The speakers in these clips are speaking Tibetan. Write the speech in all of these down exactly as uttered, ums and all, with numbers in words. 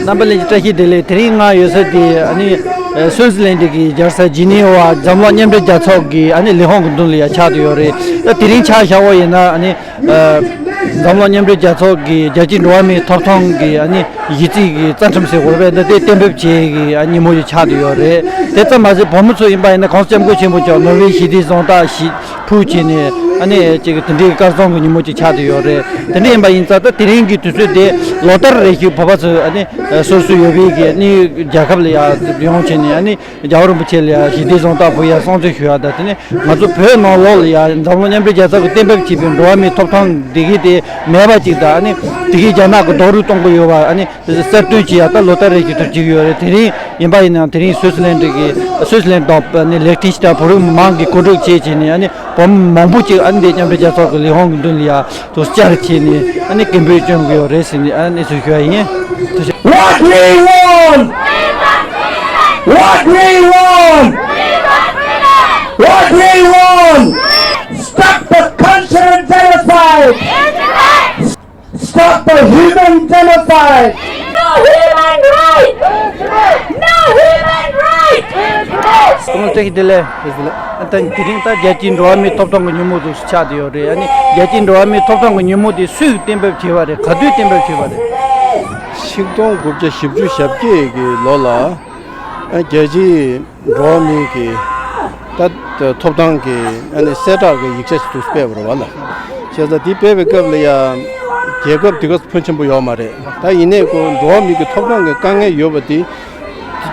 རྣམ་པ་ལྷན་རྒྱས་བཀྲ་ཤིས་བདེ་ལེགས། དེ་རིང་ང་ཡོད་ས་དེ་ཨ་ནི་སུའུ་ཙི་ལན་ཌི་གི་རྒྱལ་ས་ཇི་ནི་ཝ་འཛམ་གླིང་མཉམ་འབྲེལ་རྒྱལ་ཚོགས་ཀྱི་ཨ་ནི་ལས་ཁུངས་ཀྱི་མདུན་ལ་ཡ་ཆགས་བསྡད་ཡོད་རེད། ད་དེ་རིང་ཆ་བཞག་པ་ཡིན་ན་ཨ་ནི་འཛམ་གླིང་མཉམ་འབྲེལ་རྒྱལ་ཚོགས་ཀྱི་རྒྱལ་སྤྱིའི་འགྲོ་བ་མིའི་ཐོབ་ཐང་གི་ཨ་ནི་གཞི་རྩའི་གི་རྩ་ཁྲིམས་ཟེར་དགོས་རེད་པས། འདི་དེ་གཏན་འབེབས་བྱེད་ཀྱི་ཨ་ཉིན་མོ་ཡི་ཆགས་བསྡད་ཡོད་རེད། དེ་ཙམ་མ་ཟད་བོད་མི་ཚོ་ཡིན་པ་ཡིན་ན་གོང་ས་སྐྱབས་མགོན་ཆེན་པོ་མཆོག་ནོར་ཝེ་ཞི་བདེའི་གཟེངས་རྟགས་ཞིག་ཕུལ་བྱས་ནས་ཨ་ནི་ཅིག་དེ་འདྲའི་སྐལ་བཟང་གི་ཉིན་མོ་ཅིག་ཆགས་བསྡད་ཡོད་རེད། དེ་འདྲ་ཡིན་པ་ཡིན་ཙང་ད་དེ་རིང་གི་དུས་ཚོད་དེ་ལོ་ལྟར་རེ་བཞིན་བོད་པ་ཚོས་ཨ་ནི་སོ་སོ་ཡོད་པའི་གི་ཨ་ནི་རྒྱལ་ཁབ་ལ་ཡ་ཡོང་བྱས་ནས་ཨ་ནི་རྒྱལ་བ་རིན་པོ་ཆེ་ལ་ཡ་ཞི་བདེའི་གཟེངས་རྟགས་ཕུལ་ཡ་སྲུང་བརྩི་ཞུ་ཡ་དང་། དེ་ནས་ང་ཚོ་བོད་ནང་ལོགས་ལ་ཡ་འཛམ་གླིང་མཉམ་འབྲེལ་རྒྱལ་ཚོགས་ཀྱིས་གཏན་འབེབས་བྱས་པའི་འགྲོ་བ་མིའི་ཐོབ་ཐང་འདི་གའི་དེ་མེད་པ་ཅིག་དང་། ཨ་ནི་དེ་གའི་རྒྱ་ནག་གི་རྡོག་རོལ་གཏོང་གི་ཡོད་པ་ཨ་ནི་གསལ་སྟོན་བྱེད་ཡ་ད་ལོ་ལྟར་རེ་བཞིན་དུ་བྱེད་ཀྱི་ཡོད་རེད། དེ་རིང་ཡིན་པ་ཡིན་ནའང་དེ་རིང་སུའུ་ཙི་ལན་ཌི་གི་སུའུ་ཙི་ལན་ཌི་དང་ཨ་ནི་ལེག་ཊེན་སི་ཊེན་བོད་རིགས་མི་མང་གིས་གོ་སྒྲིག་བྱས་བྱས་ནས་ཨ་ནི་བོད་མི་མང་པོ་ཅིག་ཨ་ནི་འདི་མཉམ་འབྲེལ་རྒྱལ་ཚོགས་ཀྱི་ལས་ཁུངས་ཀྱི་མདུན་ལ་ཡ་དུ་བཅར་བྱས་ནས་ཨ་ནི་སྐད་འབོད་བསྐྱོན་གྱི་ཡོད་རེད་ཟེར་ནས་ཨ་ནི་གནས་ཚུལ་ཞུ་བ་ཡིན། What we want! What we want! What we want! Stop the cultural genocide! Stop the human genocide! No human right! No human right! ཀོང་བཀྲ་ཤིས་བདེ་ལེགས། ཨ་ད་དེ་རིང་ད་རྒྱལ་སྤྱིའི་འགྲོ་བ་མིའི་ཐོབ་ཐང་གི་ཉིན་མོ་དུ་ཆགས་བསྡད་ཡོད་རེད། ཨ་ནི་རྒྱལ་སྤྱིའི་འགྲོ་བ་མིའི་ཐོབ་ཐང་གི་ཉིན་མོ་དེ་སུས་གཏན་འབེབས་བྱས་པ་རེད། ག་དུས་གཏན་འབེབས་བྱས་པ་རེད། ཆིག་སྟོང་དགུ་བརྒྱ་བཞི་བཅུ་ཞེ་བརྒྱད་ཀྱི་ལོ་ལ་ཨ་རྒྱལ་སྤྱིའི་འགྲོ་བ་མིའི་གི་ད་ཐོབ་ཐང་གི་ཨ་ནི་གསལ་བསྒྲགས་ཀྱི་ཡིག་ཆ་ཞིག་ཏུ་སྤེལ་བ་རེད་བ་ལ། བྱས་ཙང་དེ་སྤེལ་བའི་སྐབས་ལ་ཡ་རྒྱལ་ཁབ་དེ་ག་ཕོན་ཆེན་པོ་ཡོད་མ་རེད། ད་ཡིན་ནའི་ཁོ་འགྲོ་བ་མིའི་གི་ཐོབ་ཐང་གི་དཀའ་ངལ་ཡོད་པ་དེ་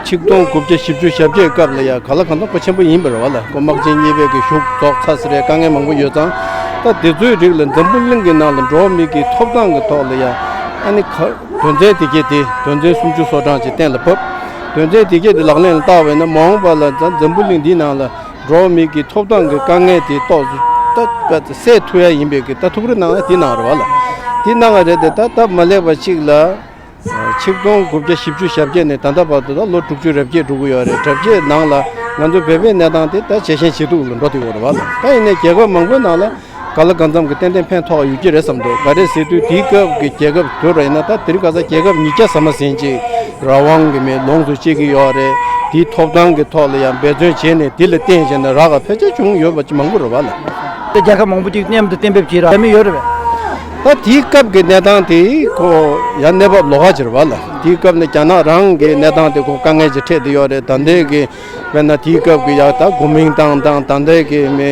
ཆིག་སྟོང་དགུ་བརྒྱ་བཞི་བཅུ་ཞེ་བརྒྱད་སྐབས་ལ་ཡ་ག་ལ་གང་འཚམ་ཁོ་ཆེན་པོ་ཡིན་པ་རེད་བ་ལ། ཁོ་དམག་ཆེན་གཉིས་པའི་གི་ཞུགས་རྫོགས་ཚར་ཟེར་རེད། དཀའ་ངལ་མང་པོ་ཡོད་ཙང་། ད་དེ་ཚོའི་རིགས་ལ་འཛམ་བུ་གླིང་གི་ནང་ལ་འགྲོ་བ་མིའི་གི་ཐོབ་ཐང་གི་ཐོག་ལ་ཡ་ཨ་ནི་ག་དོན་ཚན་དེ་གྱད་དེ་དོན་ཚན་སུམ་ཅུ་སོ་གྲངས་ཅིག་གཏན་ལ་ཕབ། དོན་ཚན་དེ་གྱད་དེ་ལག་ལེན་ལ་བསྟར་བས་ན་མ་འོངས་པ་ལ་ད་འཛམ་བུ་གླིང་འདིའི་ནང་ལ་འགྲོ་བ་མིའི་གི་ཐོབ་ཐང་གི་དཀའ་ངལ་དེ་ཏོག་ཙམ་ད་སེལ་ཐུབ་ཡ་ཡིན་པའི་གི་ད་ཐུགས་རེ་གནང་ཡ་དེ་གནང་རེད་བ་ལ། དེ་གནང་བ་རེད་དེ་ད་སྟབས་མ་ལེགས་པ་གཅིག་ལ། ཆིག་སྟོང་དགུ་བརྒྱ་བཞི་བཅུ་ཞེ་བརྒྱད་ནས་ད་ལྟ་བར་དུ་ད་ལོ་དྲུག་ཅུ་རེ་བརྒྱད་འགྲོ་གི་ཡོད་རེད། གྲབས་ཆེད་ནང་ལ་ང་ཚོ་བོད་པའི་གནས་སྟངས་དེ་ད་ཇེ་ཞན་ཇེ་སྡུག་ལ་འགྲོ་བསྡད་ཡོད་རེད་བ་ལ། ད་ཡིན་ནའི་རྒྱལ་ཁབ་མང་པོའི་ནང་ལ་ག་ལ་གང་འཚམ་གྱི་ཏན་ཏན་ཕན་ཐོགས་ཡོད་ཀྱི་རེད་བསམ་འདུག་ག་རེ་ཟེར་དུས་དེའི་སྐབས་ཀྱི་རྒྱལ་ཁབ་དུ་རེད་ན་ད་དེ་རིང་ཁ་སང་རྒྱལ་ཁབ་ཉིས་བརྒྱ་ཟ་མ་ཟིན་ཅིག་རང་དབང་གི་མེ་ལོངས་སུ་སྤྱད་ཀྱི་ཡོད་རེད། དེའི་ཐོབ་ཐང་གི་ཐོག་ལ་ཡང་འབད་བརྩོན་བྱས་ནས་དེ་ལ་བརྟེན་བྱས་ནས་རག་ག་ཕལ་ཆེར་བྱུང་ཡོད་པ་ཅིག་མང་པོ་རེད་བ་ལ། ད་རྒྱལ་ཁབ་མང་པོ་ཅིག་མཉམ་དུ་གཏན་འབེབས་བྱས་ར་ཡ་མི་ཡོད་རེད་པས། ད་དེའི་སྐབས་ཀྱི་གནས་སྟངས་དེ་ཁོ་ཡང་གནས་བབ་ལོགས་ཀ་ཅིག་རེད་བ་ལ། དེའི་སྐབས་ནས་རྒྱ་ནག་རང་གི་གནས་སྟངས་དེ་ཁོ་དཀའ་ངལ་ཅིག་འཕྲད་བསྡད་ཡོད་རེད། ད་ལྟའི་གི་དཔེར་ན་དེའི་སྐབས་ཀྱི་ཡག་ད་གོ་མིང་ཏང་ཏང་ད་ལྟའི་གི་མི་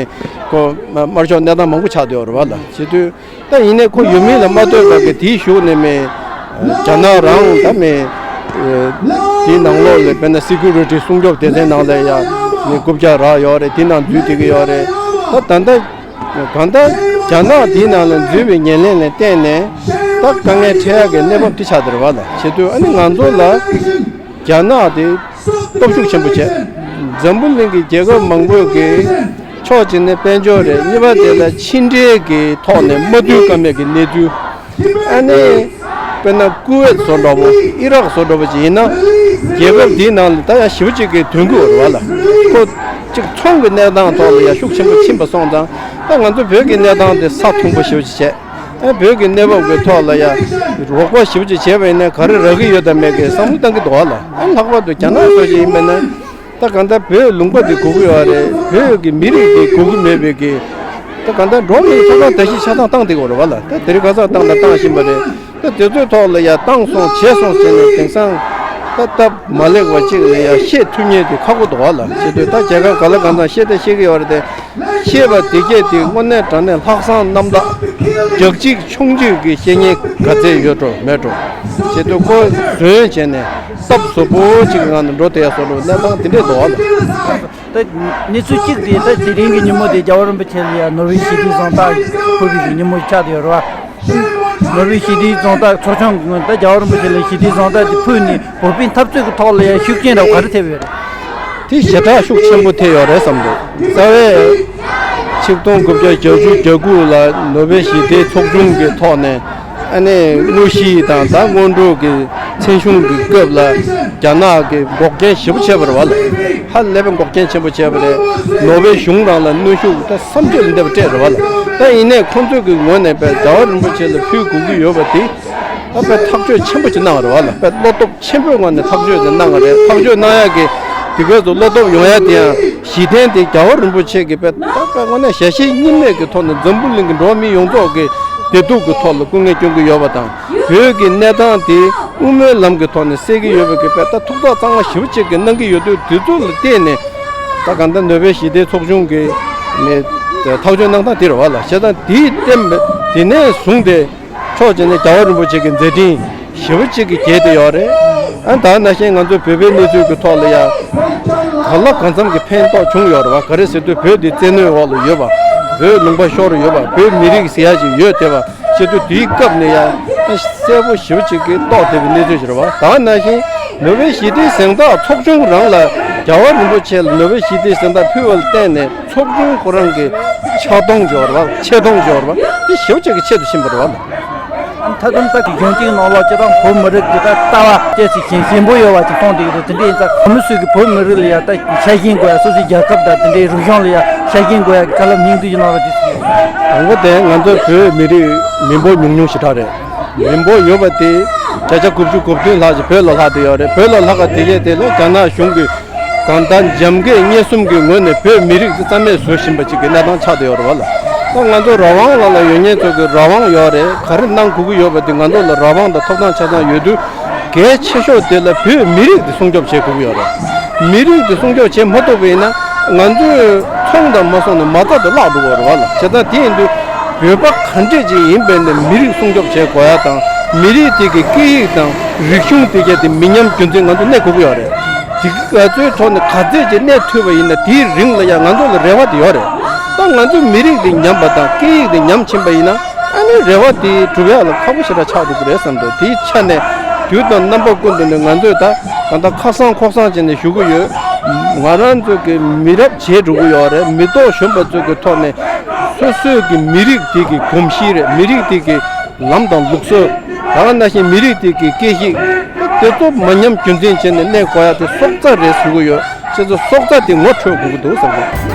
ཁོ་དམར་ཤོག་གནས་སྟངས་མང་པོ་ཆགས་བསྡད་ཡོད་རེད་བ་ལ། བྱེད་དུས་ད་ཡིན་ནའི་ཁོ་ཡོད་མིན་ལ་མ་ལྟོས་པ་གི་དེའི་གཞུག་ནས་མི་རྒྱ་ནག་རང་ད་མི་དེའི་ནང་ལོགས་ལ་དཔེར་ན་སི་ཀུ་རི་ཊི་སྲུང་སྐྱོབ་སྡེ་ཚན་ནང་ལ་ཡང་མི་རྐུབ་བཀྱག་རག་ཡོད་རེད། དེ་ནང་འཛུལ་བསྡད་ཀྱི་ཡོད་རེད། ད་ད་ལྟ་གང་ལྟར་རྒྱ་ནག་དེའི་ནང་ལ་འཛུལ་བའི་ཉེར་ལེན་ལ་བརྟེན་ནས་ད་དཀའ་ངལ་འཕྲད་ཡག་གི་གནས་བབ་དེ་ཆགས་བསྡད་རེད་བ་ལ། བྱེད་དུས་ཨ་ནི་ང་ཚོ་ལ་རྒྱ་ནག་དེ་སྟོབས་ཤུགས་ཆེན་པོ་བྱས། འཛམ་བུ་གླིང་གི་རྒྱལ་ཁབ་མང་པོས་ཀྱི་ཕྱོགས་གཅིག་ནས་དཔལ་འབྱོར་རེད། གཉིས་པ་དེ་ལ་ཕྱི་འབྲེལ་གྱི་ཐོག་ནས་མ་མཐུན་ཀ་མེད་ཀྱི་གནས་ཚུལ། ཨ་ནི་དཔེར་ན་ཀུ་ཝེད་བཟོ་འདྲ་པོ་ཨི་རག་བཟོ་འདྲ་པོ་ཅིག་ཡིན་ན་རྒྱལ་ཁབ་འདིའི་ནང་ལ་ད་ཡང་ཞེ་པོ་ཅིག་གི་དོན་གྱི་འོར་བ་ལ་ཁོ་གཅིག་ཚོང་གི་གནས་སྟངས་ཐོག་ལ་ཡང་ཤུགས་ཆེན་པོ་ཕྱིན་པ་སོང་ཙང་ད་ང་ཚོ་བོད་ཀྱི་གནས་སྟངས་དེ་ས་ཐོང་པོ་ཞེ་པོ་ཅིག་བྱས། ཨ་བོད་ཀྱི་གནས་བབ་ཀྱི་ཐོག་ལ་ཡང་རོགས་པ་ཞེ་པོ་ཅིག་བྱས་པ་ཡིན་ན་ག་རེ་རག་གི་ཡོད་དམ་མེད་ཀྱི་བསམ་བློ་བཏང་གི་འདུག་བ་ལ། ཨ་ལྷག་པར་དུ་རྒྱ་ནག་སོགས་ཅིག་ཡིན་པ་ན། ད་གང་ལྟར་བོད་ལུང་པ་འདི་དགོས་ཀྱི་ཡོད་རེད། བོད་ཀྱི་མི་རིགས་འདི་དགོས་ཀྱི་མེད་པའི་གི། ད་གང་ལྟར་འགྲོ་བ་མིའི་ཐོབ་ཐང་ལྟ་ཞིབ་ཆ་ཚང་བཏང་བསྡད་ཀྱི་ཡོད་རེད་བ་ལ། ད་དེ་རིང་ཁ་སང་བཏང་དང་བཏང་བཞིན་པ་རེད། ད་དེ་ཚོའི་ཐོག་ལ་ཡ་བཏང་སོང་བྱས་སོང་ཟེར་ནས་དེང་སང་ད་སྟབས་མ་ལེགས་པ་ཅིག་ལ་ཡ་བཤད་ཐུབ་མཁན་དེ་ཁག་པོ་འདུག་བ་ལ། བྱེད་དུས་ད་རྒྱལ་ཁབ་ག་ལ་གང་འཚམ་བཤད་ད་བཤད་ཀྱི་ཡོད་རེད་དེ། ཤེས་པ་དེ་སྐད་དེ་དངོས་གནས་དྲང་གནས་ལྷག་བསམ་རྣམ་དག་རྒྱག་གཅིག་མཆོང་གཅིག་གི་བཤད་མཁན་ག་ཚད་ཡོད་འགྲོ་མེད་འགྲོ་བྱེད་དུས་ཁོ་བཟོས་བྱས་ནས་སྟབས་བཟོ་པོ་གཅིག་གི་ངང་ནས་འགྲོ་བསྡད་ཡ་བཟོ་འགྲོ་གནས་སྟངས་དེ་འདྲས་འདུག་བ་ལ། ད་གནས་ཚུལ་གཅིག་དེ་ད་དེ་རིང་གི་ཉིན་མོ་དེ་རྒྱལ་བ་རིན་པོ་ཆེ་ལ་ཡ་ནོར་ཝེ་ཞི་བདེའི་གཟེངས་རྟགས་ཕུལ་བའི་ཉིན་མོ་ཆགས་བསྡད་ཡོད་རེད་བ། ནོར་ཝེ་ཞི་བདེའི་གཟེངས་རྟགས་ཚོགས་ཆུང་གིས་ད་རྒྱལ་བ་རིན་པོ་ཆེ་ལ་ཞི་བདེའི་གཟེངས་རྟགས་དེ་ཕུལ་ནས་བོད་པའི་འཐབ་རྩོད་ཀྱི་ཐོག་ལ་ཡང་ཤུགས་རྐྱེན་འདྲ་བོ་ག་རེ་ཐེབས་ཡོད་རེད། དེ་ཞེ་དྲག་ཤུགས་ཆེན་པོ་ཐེབས་ཡོད་རེད་བསམ་འདུག་རྩ་བའི་ཆིག་སྟོང་དགུ་བརྒྱ་བརྒྱད་ཅུ་གྱ་དགུ་ལ་ནོ་བེལ་ཞི་བདེའི་ཚོགས་ཆུང་གི་ཐོག་ནས་ཨ་ནི་དངོས་གཞི་དང་ད་སྔོན་འགྲོ་གི་མཚན་གཞུང་གི་སྐབས་ལ་རྒྱ་ནག་གི་འགོག་རྐྱེན་ཞེ་པོ་བྱས་པ་རེད་བ་ལ། ཧ་ལས་པའི་འགོག་རྐྱེན་ཆེན་པོ་བྱས་པ་རེད། ནོ་བེལ་གཞུང་རང་ལ་གནོན་ཤུགས་ད་བསམ་གྱིས་མི་འདོད་པ་སྤྲད་རེད་བ་ལ། ད་ཡིན་ནའི་ཁོང་ཚོས་ཀྱི་ངོས་ནས་པའི་རྒྱལ་བ་རིན་པོ་ཆེ་ལ་ཕུལ་དགོས་ཀྱི་ཡོད་པ་དེ། ད་དཔེ་ཐག་གཅོད་ཆེན་པོ་ཅིག་གནང་བ་རེད་བ་ལ། དཔེ་བློ་སྟོབས་ཆེན་པོའི་ངང་ནས་ཐག་གཅོད་དེ་གནང་བ་རེད། ཐག་གཅོད་གནང་ཡག་གི་དེ་ག་ཚོ་བློ་སྟོབས་ཡོང་ཡག་དེ་ཡང་གཞི་རྟེན་དེ་རྒྱལ་བ་རིན་པོ་ཆེ་གི་དཔེ་ད་དཔེ་དངོས་གནས་ཞལ་བཞེས་གཉིས་མེད་ཀྱི་ཐོག་ནས་འཛམ་བུ་གླིང་གི་འགྲོ་བ་མི་ཡོངས་རྫོགས་ཀྱི་བདེ་སྡུག་གི་ཐོག་ལ་སྐུ་ངལ་སྐྱོན་གྱི་ཡོད་པ་དང་། བོད་ཀྱི་གནས་སྟངས་དེ་དབུ་མའི་ལམ་གྱི་ཐོག་ནས་སེལ་གྱི་ཡོད་པའི་གི་དཔེ་ད་ཐུགས་ཐག་གཙང་མ་ཞེ་པོ་ཅིག་གི་གནང་གི་ཡོད་དུས། དེ་ཚོ་ལ་བརྟེན་ནས་ད་གང་ལྟར་ནོ་བེལ་ཞི་བདེའི་ཚོགས་ཆུང་གི་ནས་ཐག་གཅོད་གནང་སྟངས་དེ་རེད་བ་ལ། བྱས་ཙང་དེའི་བརྟེན་པའི་དེ་ནས་བཟུང་སྟེ། ཕྱོགས་གཅིག་ནས་རྒྱལ་བ་རིན་པོ་ཆེ་གི་མཛད་འཕྲིན་ཞེ་པོ་གཅིག་གི་རྒྱས་ཏེ་ཡོད་རེད། ཨ་ད་ནང་བཞིན་ང་ཚོའི་བོད་པའི་གནས་ཚུལ་གྱི་ཐོག་ལ་ཡང་གང་ལ་གང་འཚམ་གྱི་ཕན་ཐོགས་བྱུང་ཡོད་རེད་བ། ག་རེ་ཟེར་དུས་བོད་འདི་བཙན་གནོན་འོག་ལ་ཡོད་པ། བོད་ལུང་པ་ཤོར་ཡོད་པ། བོད་མི་རིགས་ཟེར་ཡ་ཞིག་ཡོད་བསྡད་པ་བྱེད་དུས། དེའི་སྐབས་ནས་ཡང་གསལ་པོ་ཞེ་པོ་གཅིག་གི་རྟོགས་བསྡད་པའི་གནས་ཚུལ་ཞིག་རེད་བ། ད་ནང་བཞིན་ནོ་བེལ་ཞི་བདེའི་གཟེངས་རྟགས་ཚོགས་ཆུང་རང་ལ་རྒྱལ་བ་རིན་པོ་ཆེ་ལ་ནོ་བེལ་ཞི་བདེའི་གཟེངས་རྟགས་ཕུལ་བ་ལ་བརྟེན་ནས། ཚོགས་ཆུང་ཁོ་རང་གི་ཆག་སྡང་སྦྱོར་བ། ཆེ་མཐོང་སྦྱོར་བ་དེ་ཞེ་པོ་ཅིག་གི་ཆེད་དུ་ཕྱིན་པ་རེད་བ། ད་དུང་ད་གི་གཞུང་གཅིག་ནང་ལོགས་ཀྱི་ད་བོད་མི་རིགས་ཀྱི་ད་ལྟ་བ་སྐད་ཅིག་ཞན་ཞན་པོ་ཡོད་པ་ཅིག་མཐོང་བསྡད་ཀྱི་འདུག་དེ་འདྲ་ཡིན་ཙང་གོང་མ་ཚོས་ཀྱི་བོད་མི་རིགས་ལ་ཡ་ད་ཆ་ཤེས་དགོས་ཡ། སོ་སོའི་རྒྱལ་ཁབ་དང་དེ་འདྲའི་རིག་གཞུང་ལ་ཡ་ཆ་ཤེས་དགོས་ཡ་གི་བཀའ་སློབ་སྙིང་བསྡུས་ཀྱི་གནང་རོགས་ཞུ། དང་པོ་དེ་ང་ཚོ་བོད་མི་རིགས་མི་འབོར་ཉུང་ཉུང་ཞེ་དྲག་རེད། མི་འབོར་ཡོད་པ་དེ་བརྒྱ་ཆ་དགུ་བཅུ་གོ་བདུན་ལྷག་ཅིག་བོད་ལ་ལྷག་བསྡད་ཡོད་རེད། བོད་ལ་ལྷག་ག་དེ་གས་དེ་ལ་རྒྱ་ནག་གཞུང་གིས་གང་ལྟར་འཇམ་སྐད་སྙན་གསུམ་གྱི་ངོས་ནས་བོད་མི་རིགས་དེ་རྩ་མེད་བཟོ་བཞིན་པ་ཅིག་གི་གནས་སྟངས་ཆགས་བསྡད་ཡོད་རེད་བ་ལ། ད་ང་ཚོ་རང་དབང་ལ་ལ་ཡོད་མཁན་ཚོ་གི་རང་དབང་ཡོད་རེད། ག་རེ་གནང་དགོས་ཀྱི་ཡོད་པ་དེ་ང་ཚོ་ལ་རང་དབང་དང་ཐོབ་ཐང་ཆ་ཚང་ཡོད་དུས། གལ་ཆེ་ཤོས་དེ་ལ་བོད་མི་རིགས་དེ་སྲུང་སྐྱོབ་བྱེད་དགོས་ཀྱི་ཡོད་རེད། མི་རིགས་དེ་སྲུང་སྐྱོབ་བྱེད་མ་ཐུབ་པ་ཡིན་ན། ང་ཚོས་ཚོང་དང་མ་སོང་ནས་མ་རྩ་དེ་བརླག་འགྲོ་གི་ཡོད་རེད་བ་ལ། བྱས་ཙང་དེ་ཡིན་དུས་བོད་པ་ག་འདྲས་ཅིག་ཡིན་པའི་ནས་མི་རིགས་སྲུང་སྐྱོབ་བྱེད་དགོས་ཡ་དང་། མི་རིགས་དེ་གི་སྐད་ཡིག་དང་རིག་གཞུང་དེ་གས་དེ་མི་ཉམས་རྒྱུན་འཛིན་ང་ཚོ་གནས་དགོས་ཀྱི་ཡོད་རེད། དེ་ག་ཚོད་ཐོག་ནས་ག་ཚོད་ཅིག་གནས་ཐུབ་པ་ཡིན་ན། དེའི་རིང་ལ་ཡང་ང་ཚོ་ལ་རེ་བ་དེ་ཡོད་རེད། ད་ང་ཚོའི་མི་རིགས་དེ་ཉམས་པ་དང་སྐད་ཡིག་དེ་ཉམས་ཕྱིན་པ་ཡིན་ན། ཨ་ནི་རེ་བ་དེ་སྒྲུབ་ཡག་ལ་ཁག་པོ་ཞེ་དྲག་ཆགས་འགྲོ་གི་རེད་བསམ་འདུག་དེའི་ཆ་ནས་དུས་དང་རྣམ་པ་ཀུན་ཏུ་ནས་ང་ཚོས་ད་གང་ལྟར་ཁ་སང་ཁོག་སང་བྱས་ནས་ཞུ་གི་ཡོད། ང་རང་ཚོ་གི་མི་རབས་བརྗེ་འགྲོ་གི་ཡོད་རེད། མི་ཐོག་གཞོན་པ་ཚོ་གི་ཐོག་ནས་སོ་སོའི་གི་མི་རིགས་དེ་གི་གོམས་གཤིས་རེད། མི་རིགས་དེ་གི་ལམ་དང་ལུགས་སྲོལ། ད་ག་ནང་བཞིན་མི་རིགས་དེ་གི་སྐད་ཡིག་དེ་ཚོ་མ་ཉམས་རྒྱུན་འཛིན་བྱས་ནས་གནས་དགོས་ཡ་དེ་སྲོག་རྩ་རེད་ཞུ་གི་ཡོད། ཁྱེད་ཚོ་སྲོག་རྩ་དེ་ངོ་འཕྲོད་དགོས་ཀྱི་འདུག་བསམ་གི།